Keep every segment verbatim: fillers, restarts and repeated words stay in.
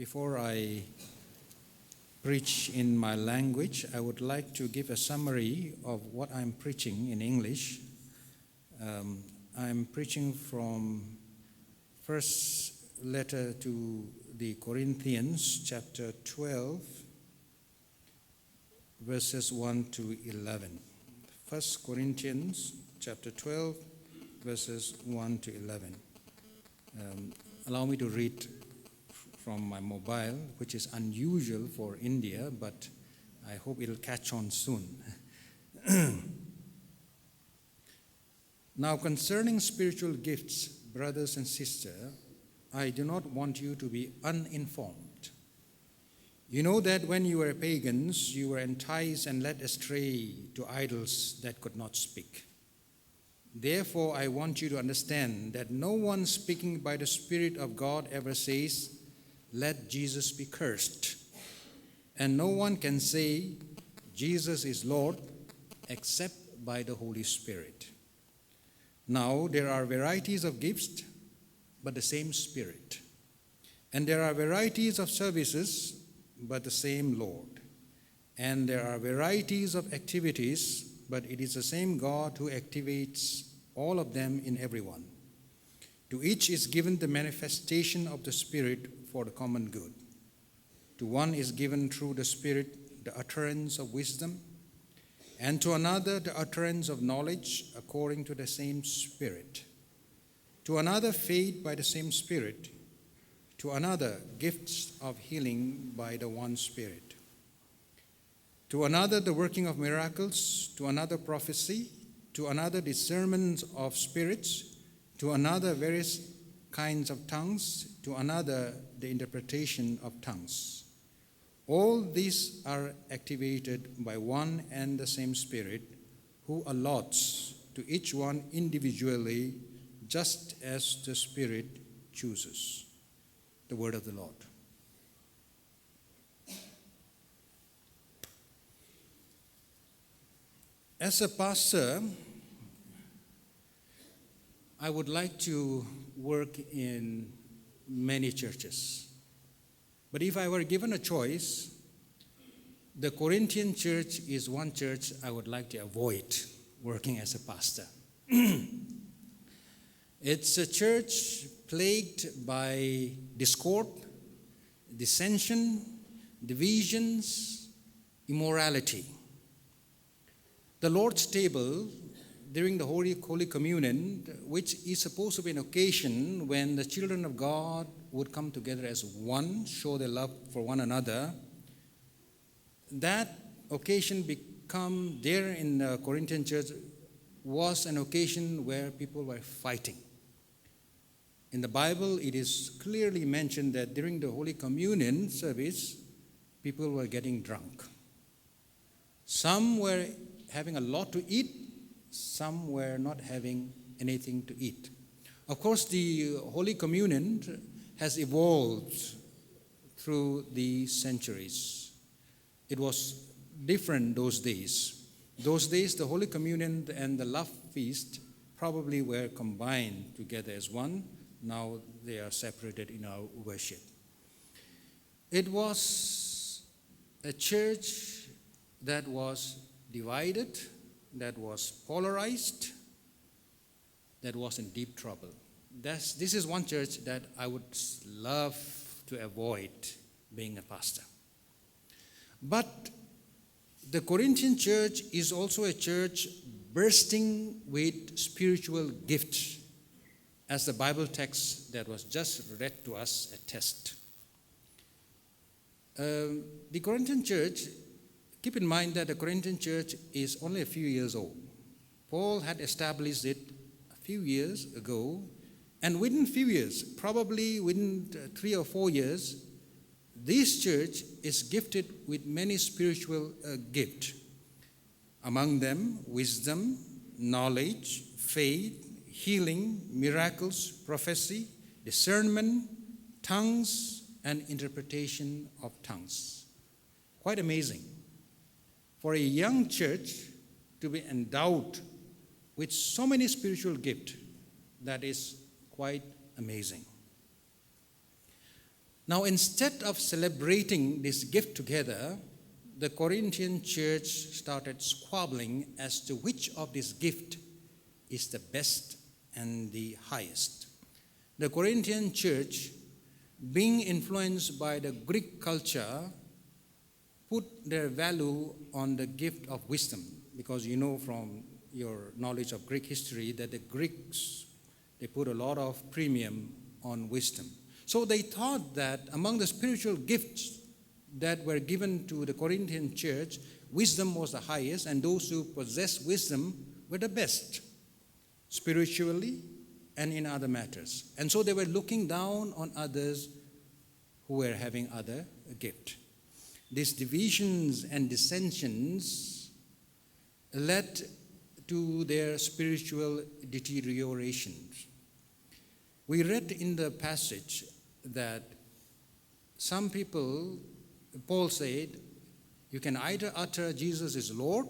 Before I preach in my language, I would like to give a summary of what I'm preaching in English. Um, I'm preaching from first letter to the Corinthians, chapter twelve, verses one to eleven. First Corinthians chapter twelve, verses one to eleven. Um, allow me to read f-, from my mobile, which is unusual for India, but I hope it'll catch on soon. Now, concerning spiritual gifts, brothers and sisters, I do not want you to be uninformed. You know that when you were pagans, you were enticed and led astray to idols that could not speak. Therefore, I want you to understand that no one speaking by the Spirit of God ever says, "Let Jesus be cursed." And no one can say, "Jesus is Lord," except by the Holy Spirit. Now, there are varieties of gifts, but the same Spirit. And there are varieties of services, but the same Lord. And there are varieties of activities, but it is the same God who activates all of them in everyone. To each is given the manifestation of the Spirit for the common good. To one is given through the Spirit the utterance of wisdom, and to another the utterance of knowledge according to the same Spirit. To another faith by the same Spirit. To another gifts of healing by the one Spirit. To another the working of miracles, to another prophecy, to another discernment of spirits, to another various kinds of tongues, to another the interpretation of tongues. All these are activated by one and the same Spirit, who allots to each one individually, just as the Spirit chooses. The word of the Lord. As a pastor, I would like to work in many churches. But if I were given a choice, the Corinthian church is one church I would like to avoid working as a pastor. It's a church plagued by discord, dissension, divisions, immorality. The Lord's table during the Holy, Holy Communion, which is supposed to be an occasion when the children of God would come together as one, show their love for one another, that occasion become there in the Corinthian church was an occasion where people were fighting. In the Bible, it is clearly mentioned that during the Holy Communion service, people were getting drunk. Some were having a lot to eat, some were not having anything to eat. Of course, the Holy Communion has evolved through the centuries. It was different those days. Those days, the Holy Communion and the love feast probably were combined together as one. Now they are separated in our worship. It was a church that was divided, that was polarized, that was in deep trouble. That's, this is one church that I would s-, love to avoid being a pastor. But the Corinthian church is also a church bursting with spiritual gifts, as the Bible text that was just read to us attest. Um, the Corinthian church, keep in mind that the Corinthian church is only a few years old. Paul had established it a few years ago, and within few years, probably within, uh, three or four years, this church is gifted with many spiritual, uh, gifts. Among them, wisdom, knowledge, faith, healing, miracles, prophecy, discernment, tongues, and interpretation of tongues. Quite amazing. For a young church to be endowed with so many spiritual gifts, that is quite amazing. Now, instead of celebrating this gift together, the Corinthian church started squabbling as to which of this gift is the best and the highest. The Corinthian church, being influenced by the Greek culture, put their value on the gift of wisdom, because you know from your knowledge of Greek history that the Greeks, they put a lot of premium on wisdom. So they thought that among the spiritual gifts that were given to the Corinthian church, wisdom was the highest, and those who possessed wisdom were the best, spiritually and in other matters. And so they were looking down on others who were having other gift. These divisions and dissensions led to their spiritual deterioration. We read in the passage that some people, Paul said, "You can either utter Jesus is Lord,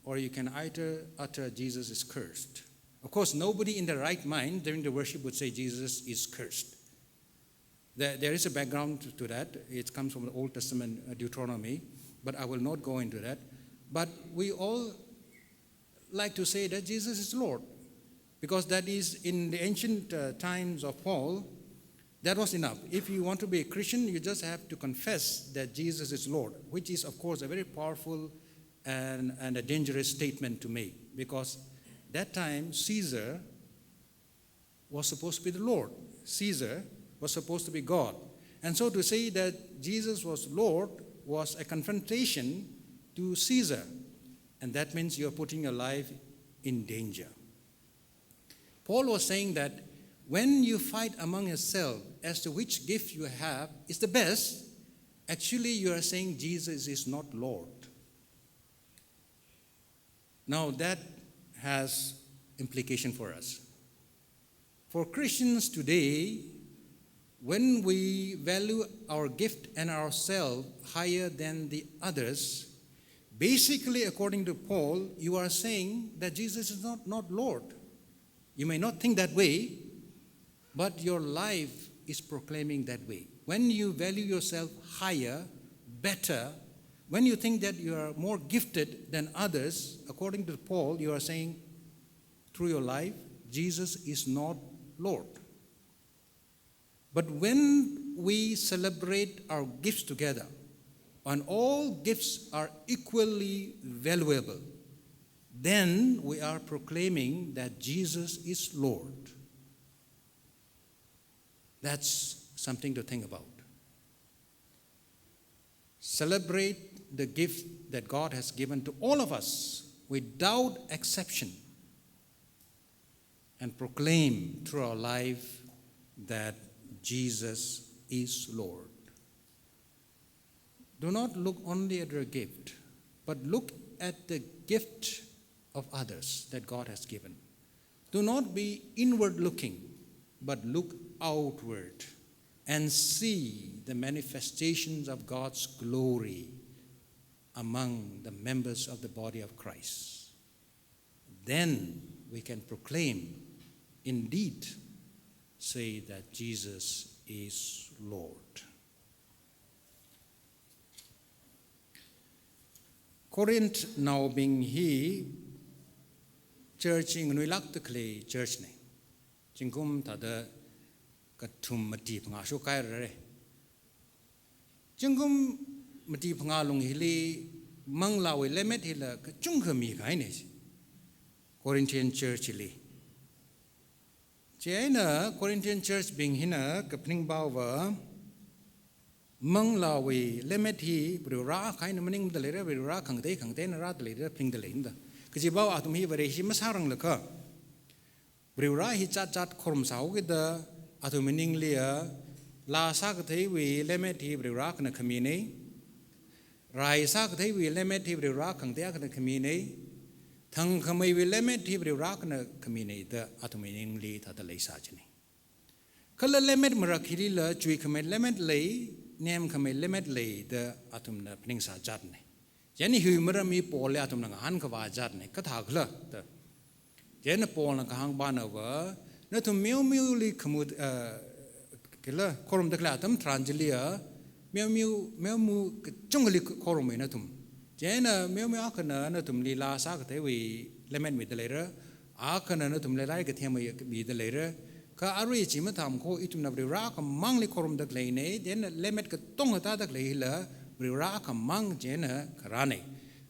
or you can either utter Jesus is cursed." Of course, nobody in their right mind during the worship would say Jesus is cursed. There, there is a background to that. It comes from the Old Testament, uh, Deuteronomy, but I will not go into that. But we all like to say that Jesus is Lord, because that is, in the ancient, uh, times of Paul, that was enough. If you want to be a Christian, you just have to confess that Jesus is Lord, which is, of course, a very powerful and, and a dangerous statement to make, because that time Caesar was supposed to be the Lord. Caesar was supposed to be God. And so to say that Jesus was Lord was a confrontation to Caesar. And that means you're putting your life in danger. Paul was saying that when you fight among yourself as to which gift you have is the best, actually you are saying Jesus is not Lord. Now that has implication for us. For Christians today, when we value our gift and ourselves higher than the others, basically, according to Paul, you are saying that Jesus is not, not Lord. You may not think that way, but your life is proclaiming that way. When you value yourself higher, better, when you think that you are more gifted than others, according to Paul, you are saying through your life, Jesus is not Lord. But when we celebrate our gifts together, and all gifts are equally valuable, then we are proclaiming that Jesus is Lord. That's something to think about. Celebrate the gift that God has given to all of us without exception, and proclaim through our life that Jesus is Lord. Do not look only at your gift, but look at the gift of others that God has given. Do not be inward looking, but look outward and see the manifestations of God's glory among the members of the body of Christ. Then we can proclaim, indeed, say that Jesus is Lord. Corinth naobing hi church hi nganuilākda khalei church na. Zingkum thāda kathum mati phangā shokhairare. Zingkum mati phangā lung hili manglāwui lemmet hila kachungkha mikahaina. Corinthian church hili. Chieina Corinthian church bing hina kaphaning pāva, manglāwui lemmet hi Varivarā akha eina maningda leira, Varivarā khangatei khangateina rāda leira phaningda leida. Kaji pao athum hi Vare hi masāranglakha, Varivarā hi zat zat khorumsā haokida athumwui ningli a, laa sākatheiwui lemmet hi Varivarā akhana khamina, rai sākatheiwui lemmet hi Varivarā khangatei akhana khamina, thangkhameiwui lemmet hi Varivarā akhana khamina da athumwui ningli thāda leisā china. Kala lemmet marak hilila chuikhamei lemmet lei, nemkhamei lemmet lei da athumna phaningsā zatna. Chieina hiwui maram hi Paul li athumna ngahānkhavā zatna, kathākhala da. Chieina Paul na kahāng pānava, nathum meomeoli khamut, eh, Kala khorumda khalei atam tharan chiliya, meomeo, meomu kachungkhali khorumai nathum. Chieina meomeo akhana nathumli laa sākatheiwui lemmet mida leira, akhana nathumli lairik kathemwui mida leira. Kha arui chi mathāmkho ithumna Varivarā akhamangli khorumda khaleina, chieina lemmet katonga tāda khalei hila Varivarā akhamang chieina kharāna.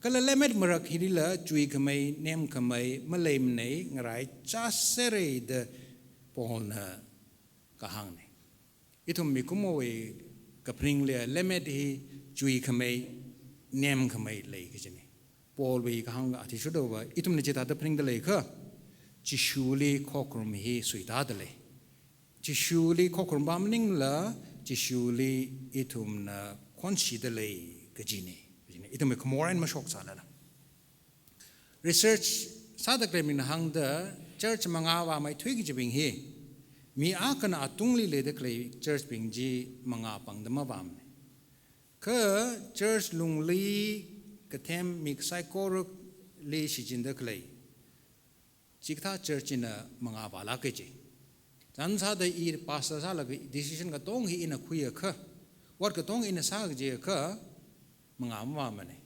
Kala lemmet marak hilila chuikhamei, nemkhamei maleimana, ngaraichāsera da Paulna kahāngna. Ithum mikumowui kaphaningli lemmet hi chuikhamei, nemkhamei lei kajina. Paulwui kahāng athishurdava ithumna chithāda phaningda leiakha, Jishuli khokharum hi suitāda lei. Jishuli khokharum va maningla, Jishuli ithumna khonshida lei kajina, kajina. Ithumwui khamor eina mashoksālala. Research sāda khaleibingna hāngda, church mangā vāmeithui kajibing hi, mi akhana atungli leida khalei church bing chi mangā pangda mavāmana. Kha church lungli kathem mi saikorali shichinda khalei chikathā church china mangā vālāka ji. Chānsāda i pastor sālaga decision katong hi ina khuiakha, ot katong ina sā kajiakha, mangā mavāmana.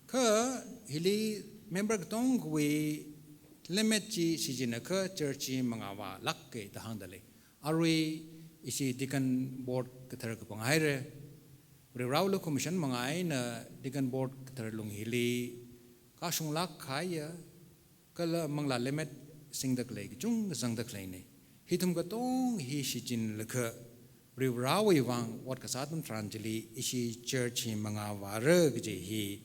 Kha hili member katongawui lemmet chi shichinakha church chi mangā vālāka da hāngda lei. Arui ishi deacon board kathar kapanghaira. Varivarāwui lukhamashan manga eina deacon board kathar lung hili kashunglāk kahaiya, kala manglā lemmet singda khalei kachungkha zangda khaleina. Hithum katong hi shichinlaga Varivarāwui vang ot kasā atam tharan chili ishi church hi mangā vāra kaji hi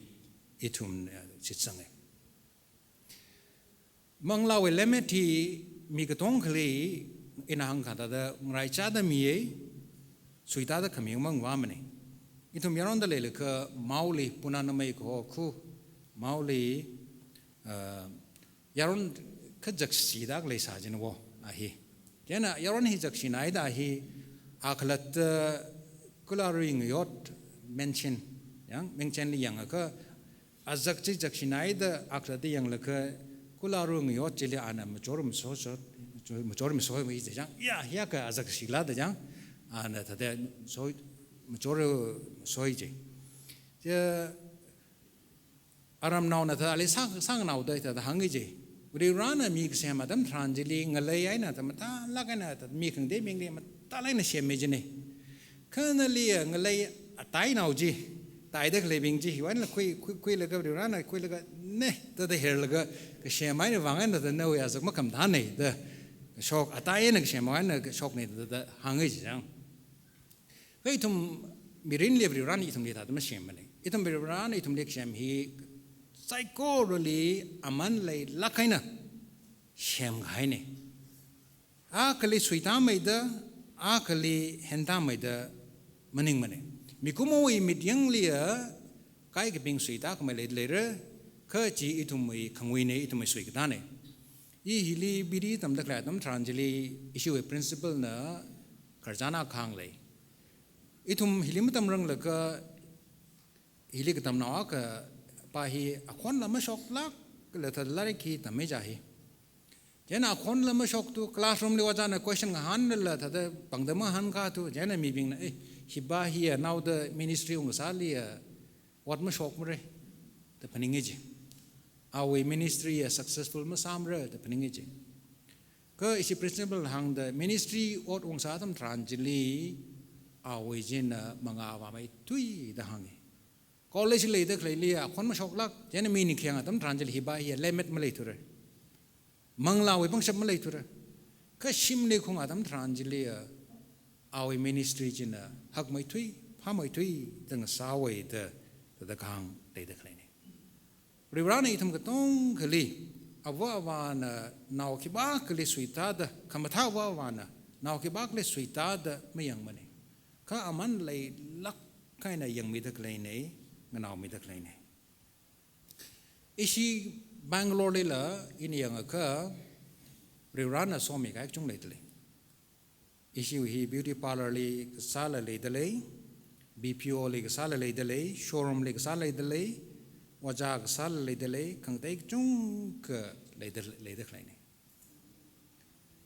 ithum, eh, shitsanga. Manglāwui lemmet hi mi katongkhali ina hāngkha thāda ngaraichāda miya, suitāda khami mavāmana. Ithum yaronda leilakha Maoli, Puna Namei kaho khu, Maoli, ah, yaron kha zakshida khalei sā jina wo, a hi. Chieina yaron hi zakshinaida hi, a khalatta, ah, Kularui Ngayot Mingchen, yang, Mingchenli yangakha, azak chi zakshinaida a khalatta yanglaga, Kularui Ngayot chili ana machor maso so, machor maso mi jang, ya, ya kha azak shila da jang, ana thāda soi, machor soi ji. Chi aramnaona thāda ali sā, sāngnaoda thāda hānga ji. Varivarāna mi kasem atam tharan chili ngalei eina thāda mathālāk eina thāda mi khangatei mingli mathālāk eina semmi jina. Kha nali ngalei atainao chi, taida khaleibing chi, hiwui eina khui, khui, khuilaga Varivarāna khuilaga ne, thāda herlaga kasem eina vang eina thāda nawui azak makhamathāna da, shok atai eina kasem eina shokna da, da hānga ji jang. Kha ithum mirinli Varivarāna ithumli thāda masemmana. Ithum Varivarāna ithumli kasem hi saikorali aman leilāk eina semkahaina. Akhali suitāmeida, akhali hentāmeida maningmana. Mikumowui mityāngliya kaikhabing suitākhamei leida leira, kha chi ithumwui khangwuina, ithumwui suikatāna. I hili B D tamda khalei atam tharan chili ishiwui principalna khararchan akha hānglei. Ithum hili matamranglakha hili katamnao akhapa hi akhonla mashoklāk, kala thāda lairik hi tammei ja hi. Chieina akhonla mashoktu, classroom li ojāna question ngahānlala thāda pāngda mahānkatu, chieina mibingna, "Eh, hipa hiya naoda ministry ungsāliya ot mashokmara," da phaninga ji. Awui ministry ya successful masāmara da phaninga ji. Kha ishi principal hāngda ministry ot ungsā atam tharan chili awui china mangā vāmeithuida hānga. College leida khaleili akhon mashoklāk, chieina mi nikhayang atam tharan chili hipa hiya lemmet maleithura. Manglāwui pangshap maleithura. Kha shimli khaung atam tharan chili awui ministry china hakmeithui, phāmeithuida ngasāhaowa da, da, da kahāng leida khaleina. Varivarāna ithum katongkhali, ava avāna nao khipākhali suitāda, khamathā ava avāna nao khipākhali suitāda mayangmana. Kha aman leilāk eina yangmida khaleina, nganaomida khaleina. Ishi Bangalore lila ina yangakha, Varivarāna somikahai kachungkha leida lei. Ishiwui hi beauty parlour li kasāla leida lei, B P O li kasāla leida lei, showroom li kasāla leida lei, ojā kasāla leida lei, khangatei kachungkha leida, leida khaleina.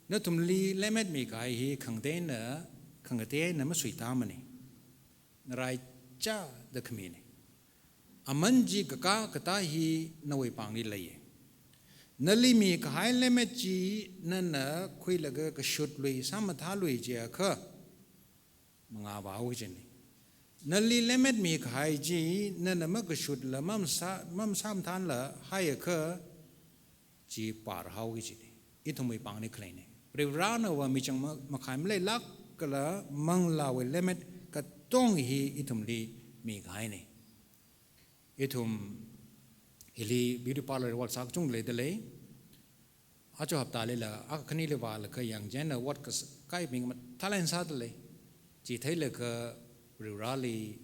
Nathumli lemmet mikahai hi khangateina khangatei eina masuitāmana. Ngaraichāda khamina. Aman chi kakā katā hi nawui pāngli leiya. Nali mikahai lemmet chi nana khuilaga kashutlui sāmathālui chiakha, mangāvāhaoki kajina. Nali lemmet mikahai chi nana makashutla mamsā, mamsāmathānla haiakha, chi pārhaoki kajina. Ithumwui pāngli khaleina. Varivarānava michang ma-, makhai maleilāk kala manglāwui lemmet katonga hi ithumli mikahaina. Ithum hili beauty parlour wui ot sā kachungkha leidalei. Aja haptalila, akha khanili vālaga yangchieina ot kas-, kahaibing mathālāk eina sādalei. Chi theilaga Varivarāli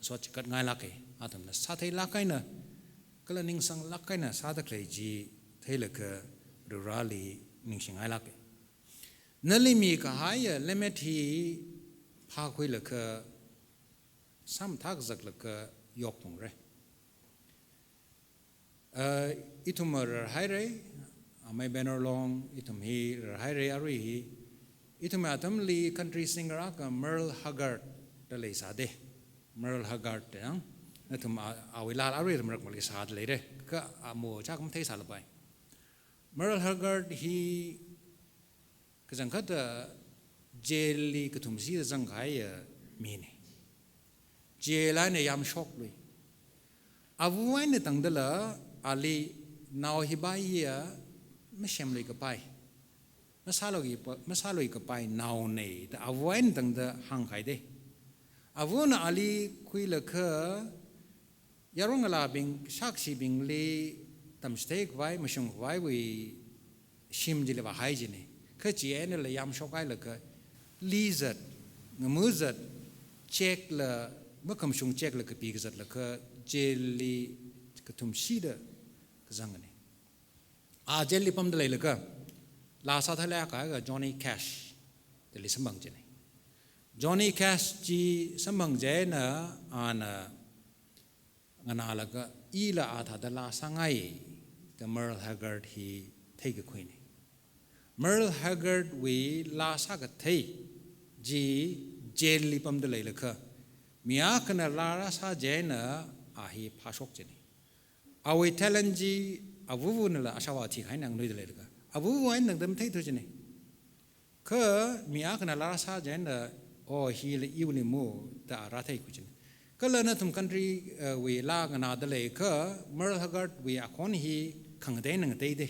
sot chikatngailāka. Athumna sātheilāk eina, kala ningsanglāk eina sāda khalei chi theilaga Varivarāli ningshingailāka. Nali mikahaiya lemmet hi phākhuilaga sāmathā kazaklaga yokphungra. Uh, ithum rarhaira, amei Bannerlong, ithum hi rarhaira arui hi. Ithumwui atamli country singer akha Merle Haggard da leisāda. Merle Haggard da, nathum a-, awui laa arui marakmali sādaleira. Kha amu chak matheisālapai. Merle Haggard hi kachangkhatta jail li kathumshida zangkahaiya mina. Jail eina yamshoklui. Ava eina tangdala ali nao hiva hiya masemlui kapai, masālui pa-, masālui kapai naona da ava eina tangda hāngkahaida. Avana ali khuilaga yaron ngalābing, sakshibingli tamchitheikhavai, mashungkhavaiwui shim chili vāhai kajina. Kha chi einala yamshokhailaga, lizat, ngamuzat, check la, makhamashung check la kapi kazatlaga, jail li kathumshida kazangana. A jail li pamda leilaga, laa sāthālāk kahaiakha Johnny Cash dali samphang kajina. Johnny Cash chi samphang chieina ana nganālaga, ila athāda laa sāngai da Merle Haggard hi theikakhuina. Merle Haggard wui laa sākathei chi jail li pamda leilakha, mi akhana laa rāsā chieina a hi phāshok kajina. Awui talent chi avavunala ashāvā thikahai eina nganuida leilakha, avavu eina tangda matheithu kajina. Kha mi akhana laa rāsā chieina, oh, hila iwuina mo da rātheikhui kajina. Kala nathum country, eh, wui laa nganāda leiakha, Merle Haggard wui akhon hi khangatei eina ngateida.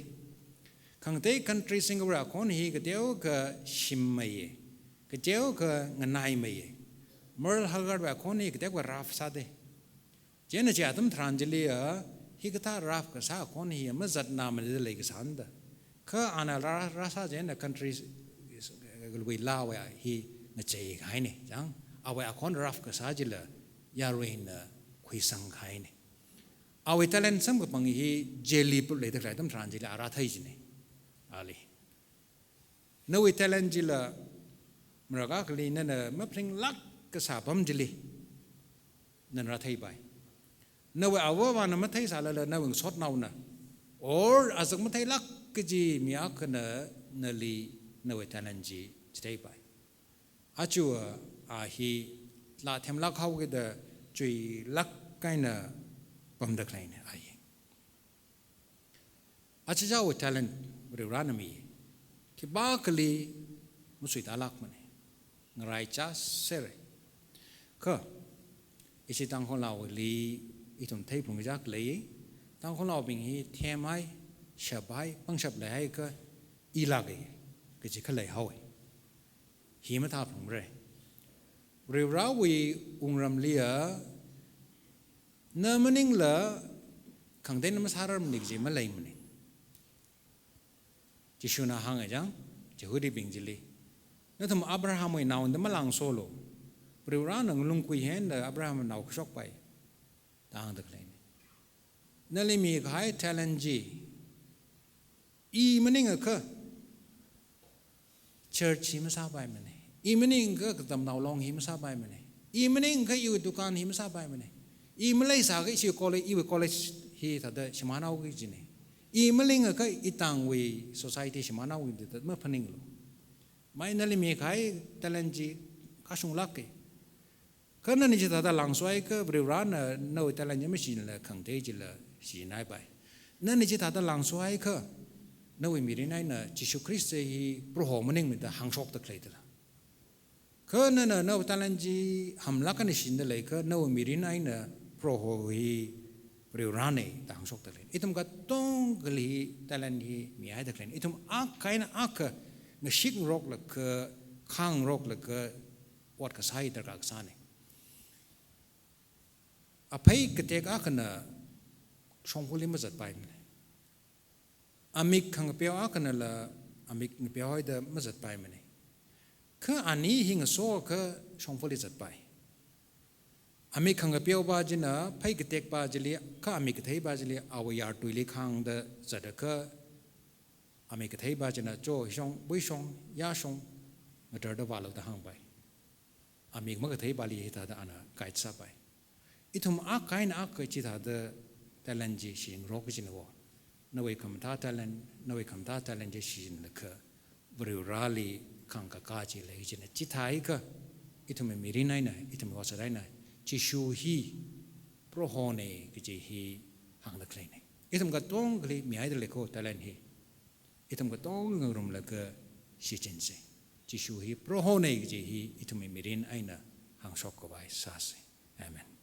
Khangatei country singer wui akhon hi kateokha shimmeiya, kateokha nganaimeiya. Merle Haggard wui akhon hi kateokha rough sāda. Chieina chi atam tharan chiliya, hikathā rough kasā akhon hiya mazatna maleida leikasāna da. Kha ana laa rāsā chieina country wui laawui hi ngachei kahaina, chang. Awui akhon rough kasā chila yaruina khuisang kahaina. Awui talent samkaphang hi jail li put leida khalei atam tharan chili a rāthei kajina. Ali. Nawui talent chila, marākha kali nana maphaninglāk kasā apam chili nana rātheipai. Nawui ava avāna matheisālala nawui ngasotnaona, or azak matheilāk kaji mi akhana nali nawui talent chi chitheipai. Aja a hi laa themlāk haokida chuilāk eina pamda khaleina a hi. Achichāwui talent Varivarāna mi, khipākhali masuitālākmana, ngaraichā sera. Kha, ishi Tangkhulnaoli ithum theiphalungjak lei, Tangkhulnaobing hi themhai, shaphai, pangshap leihaiakha ilāka, kaji khalei haowa. Hi mathāphalungmara. Varivarāwui wungramliya, na maningla khangatei eina masārarmana kaji maleimana. Jishuna hānga chang, Jihudibing chili, nathum Abrahamwui naona malāngsolu. Varivarāna ngalungkui hina Abrahamwui nao khuishokpai, da hāngda khaleina. Nali mikahai talent chi, i maningakha church hi masāpaimana. I maningakha katamnao long hi masāpaimana. I maningakha iwui dukan hi masāpaimana. I maleisāakha ishi college, iwui college hi thāda shimānhaoki kajina. I malingakha itangwui society shimānhaoki da maphaninglu. Mai nali mikahai talent chi kashunglāka. Kha nana chithāda lāngshoakha Varivarana nawui talent chi mashinla khangatei chila shinhaipai. Nana chithāda lāngshoakha nawui mirin eina Jishu Khrista hi Proho maningmada hāngshokda khalei dala. Kha nana nawui talent chi hamlāk eina shinda leiakha nawui mirin eina Proho hi Varivarana da hāngshokda khalei. Ithum katongali talent hi mihaida khalei. Ithum akha eina akha ngashikngaroklaga, khangaroklaga, ot kasā hi darkar kasāna. Aphei katek akhana shongfali mazatpaimana. Amik khangapeo akhanala amik ngapeohaida mazatpaimana. Kha ani hi ngasoakha shongfali zatpai. Amik khangapeopa china phei katekpa chili, kha amik katheipa chili awui yartuili khangda zatakha, amik katheipa china, "Cho, hishong, buishong, yāshong, ngatarda vālu," da hāngpai. Amik makatheipali hithāda ana guide sāpai. Ithum akha eina akha chithāda talent chi shingarok kajina wo. Nawui khamathā talent, nawui khamathā talent chi shinlaga Varivarali khangkakā chi lei kajina. Chithāakha ithumwui mirin eina, ithumwui otsak eina Jishu hi Prohona kaji hi hāngda khaleina. Ithum katongali mihaida lei ko talent hi. Ithum katonga ngarumlaga shichinsa. Jishu hi Prohona kaji hi ithumwui mirin eina hāngshok khavai sāsa. Amen.